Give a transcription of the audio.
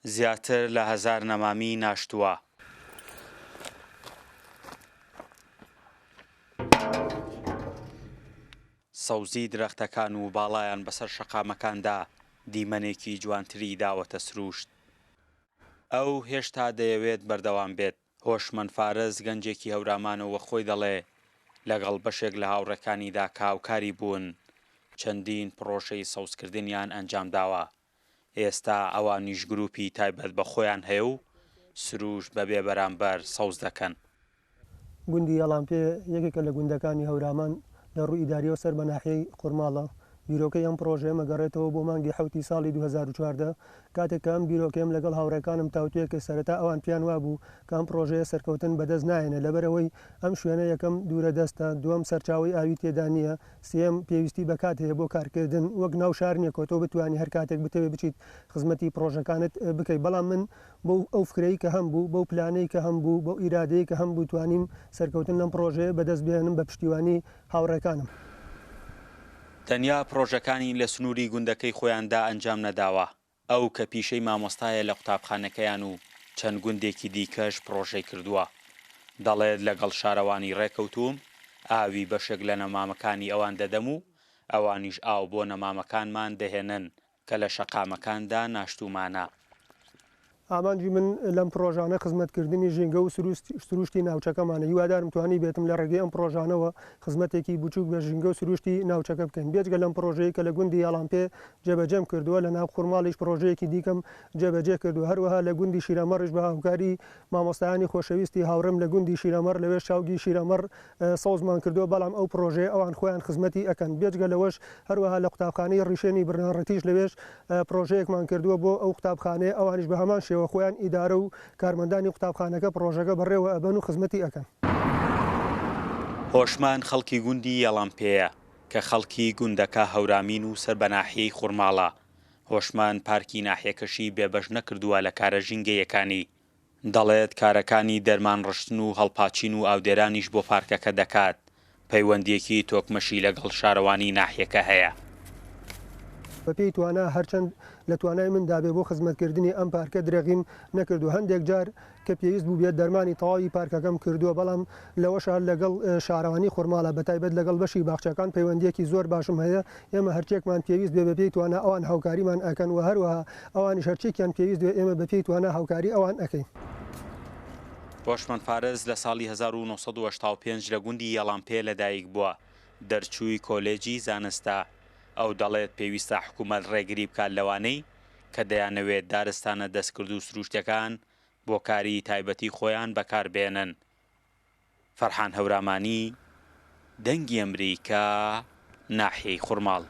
زیاتر لە هەزار نەمامی ناشتووە. سەوزی درەختەکان و باڵایان بەسەر شەقامەکاندا دیمەنێکی جوانتری داوەتە سرووشت. ئەو هێشتا دەیەوێت بەردەوام بێت. هۆشمەند فارس گەنجێکی هەورامانە و خۆی دەڵێ لەگەڵ بەشێک لە هاوڕێکانیدا کە هاوکاری بوون چەندین پڕۆژەی سەوزکردنیان ئەنجامداوە. ئێستا ئەوانیش گروپی تایبەت بە خۆیان هەیە و سروشت بە بێ بەرامبەر سەوز دەکەن. گوندی یەڵامپێ یەکێکە لە گوندەکانی هەورامان، لە ڕووی ئیدارییەوە سەر بە ناحیەی خورماڵە. بیرۆکەی ئەم پڕۆژەیەم ئەگەڕێتەوە بۆ مانگی حەوتی ساڵی 2014، کاتێک کە ئەم بیرۆکەیەم لەگەڵ هاوڕێکانم تاوتوێ کرد، سەرەتا ئەوان پێیان وابوو کە ئەم پڕۆژەیە سەرکەوتن بەدەست ناهێنێت، لەبەرئەوەی ئەم شوێنە یەکەم دوورە دەستە، دووەم سەرچاوەی ئاوی تێدا نییە، سێیەم، پێویستی بە کات هەیە بۆ کارکردن، وەک ناو شار نییە کە تۆ بتوانی هەر کاتێک بتەوێت بچیت خزمەتی پڕۆژەکانت بکەیت، بەڵام من بەو ئەو فکرەی کە هەمبوو، بەو پلانەی کە هەمبوو، بەو ئیرادەیەی کە هەمبوو توانیم سەرکەوتن لەم پڕۆژەیە بەدەست بهێنم بە پشتیوانی هاوڕێکانم. تەنیا پڕۆژەکانی لە سنووری گوندەکەی خۆیاندا ئەنجام نەداوە، ئەو کە پیشەی مامۆستایە لە قوتابخانەکەیان و چەند گوندێکی دیکەش پڕۆژەی کردووە، دەڵێت لەگەڵ شارەوانی ڕێکەوتووم ئاوی بەشێک لە نەمامەکانی ئەوان دەدەم و ئەوانیش ئاو بۆ نەمامەکانمان دەهێنن کە لە شەقامەکاندا ناشتوومانە. ئامانجی من لەم پڕۆژانە خزمەتکردنی ژینگە و سروشتی ناوچەکەمانە، هیوادارم توانیبێتم لە ڕێگەی ئەم پڕۆژانەوە خزمەتێکی بچووک بە ژینگە و سروشتی ناوچەکە بکەین، بێجگە لەم پڕۆژەیەی کە لە گوندی یاڵانپێ جێبەجێم کردووە، لە ناو خورماڵیش پڕۆژەیەکی دیکەم جێبەجێ کردووە، هەروەها لە گوندی شیرەمەڕیش بە هاوکاری مامۆستایانی خۆشەویستی هاوڕێم لە گوندی شیرەمەڕ لەوێش چاوگی شیرەمەڕ سەوزمان کردووە، بەڵام ئەو پڕۆژەیە ئەوان خۆیان خزمەتی ئەکەن، بێجگە لەوەش هەروەها لە قوتابخانەی ڕیشێنی بنەڕەتیش لەوێش پڕۆژەیەکمان کردووە بۆ ئەو قوتابخانەیە، ئەوانیش بە هەمان شێوە خۆیان ئیدارە و کارمەندانی قوتابخانەکە پڕۆژەکە بەڕێوە ئەبەن و خزمەتی ئەکەن. هۆشمان خەڵکی گوندی یەڵامپێیە، کە خەڵکی گوندەکە هەورامین و سەر بە ناحیەی خورماڵە، هۆشمان پارکی ناحیەکەشی بێبەش نەکردووە لە کارە ژینگەیەکانی، دەڵێت کارەکانی دەرمان ڕشتن و هەڵپاچین و ئاودێرانیش بۆ پارکەکە دەکات، پەیوەندییەکی تۆکمەشی لەگەڵ شارەوانی ناحیەکە هەیە. بەپێی توانا هەرچەند لە توانای مندا بێ بۆ خزمەتکردنی ئەم پارکە درێغیم نەکردووە، هەندێک جار کە پێویست بووبێت دەرمانی تەواوی پارکەکەم کردووە، بەڵام لەوەشا لەگەڵ شارەوانی خورماڵە بەتایبەت لەگەڵ بەشی باخچەکان پەیوەندییەکی زۆر باشم هەیە، ئێمە هەرچیەکمان پێویست بێ بەپێی توانا ئەوان هاوکاریمان ئەکەن و هەروەها ئەوانیش هەرچیەکیان پێویست بێ ئێمە بەپێی توانا هاوکاری ئەوان ئەکەین. هۆشمەند فارس لە ساڵی 1985 لە گوندی یەڵامپێ لەدایکبووە، دەرچووی کۆلێجی زانستە. ئەو دەڵێت پێویستە حکومەت ڕێگری بکات لەوانەی کە دەیانەوێت دارستانە دەستکرد و سروشتیەکان بۆ کاری تایبەتی خۆیان بەکاربێنن. فەرحان هەورامانی، دەنگی ئەمریکا، ناحیەی خورماڵ.